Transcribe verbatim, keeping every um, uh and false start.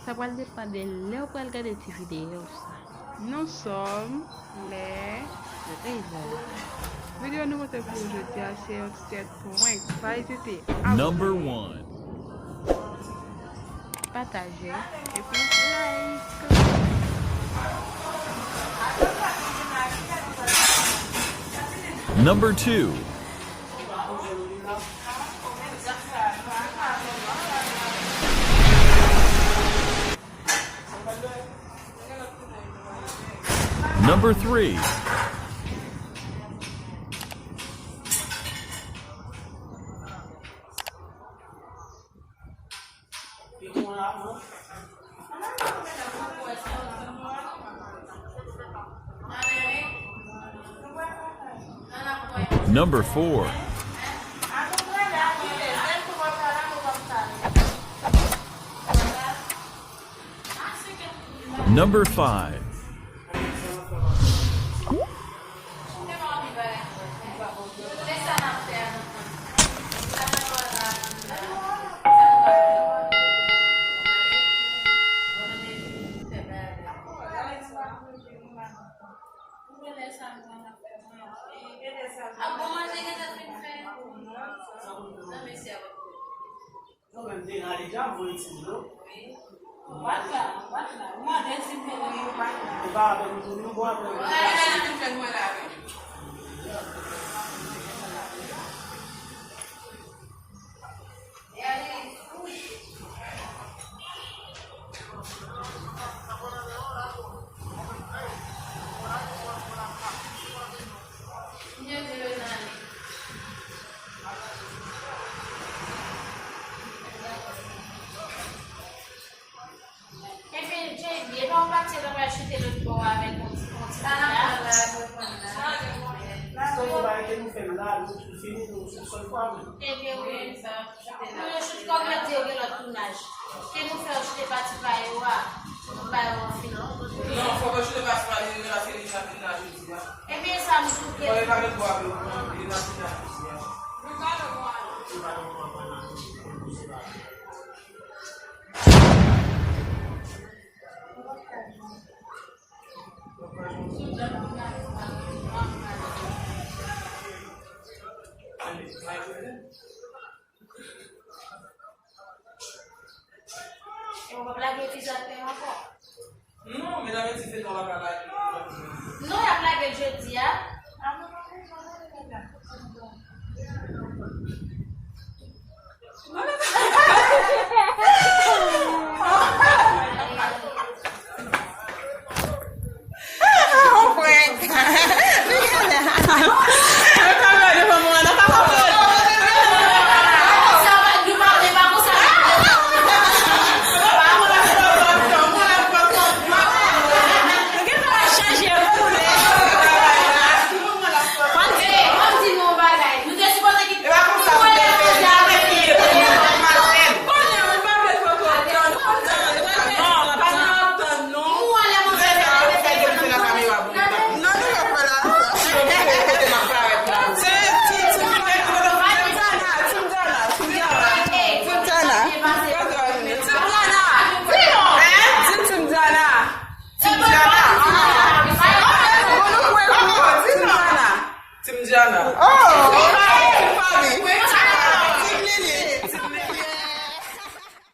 Sa pral depann de lè w pral gade ti videyo sa. Nous sommes les Raisins. Videyo nou pote pou ou jodi a se yon ti tèt prank. Pa ezite. Number one. Pataje epi like. Number two. Number three. Number four. Number five. Ou menm te rale dja voye ti dlo. Ou pa t la, ou pa t la. Ou mande si m te la, ou pa t la. Ou pa avè m tou, nou bon avè m. Ou pa avè m tou, mwen la, wi. Ebyen, J B, epa w pati, epa w pral chite lòt bò avèk yon ti, yon ti fi la. Sa nou pa rete nou fè m la, nou fini, nou sou sèl fwa, wi. Ebyen, wi. Pou yo choute kòm yo di yo gen lòt tounaj. Ke nou fè yo choute pati pa yo a, pou nou ba yo yon fini. Non, fòk yo choute pati pa yo, paske li chak tounaj jodi a. Ebyen, sa m tou gen. Fòk yo pa met bò avè yo, li nan tounaj jodi a. E w p ap lage epizòd pen ankò? Non, medam yo di feyton la pa lage. Non, y ap lage l jodi a. Konnen ou pa vle twò twò tann. Non, pa nan ap tann, non. Non, nou pa pral la. Ti, ti, ti, ti, Timdiana, Timdiana, Timdiana. Timdiana. Hein? Ti, Timdiana. Timdiana. Bon, nou kwè kou, Timdiana. Timdiana. Oh,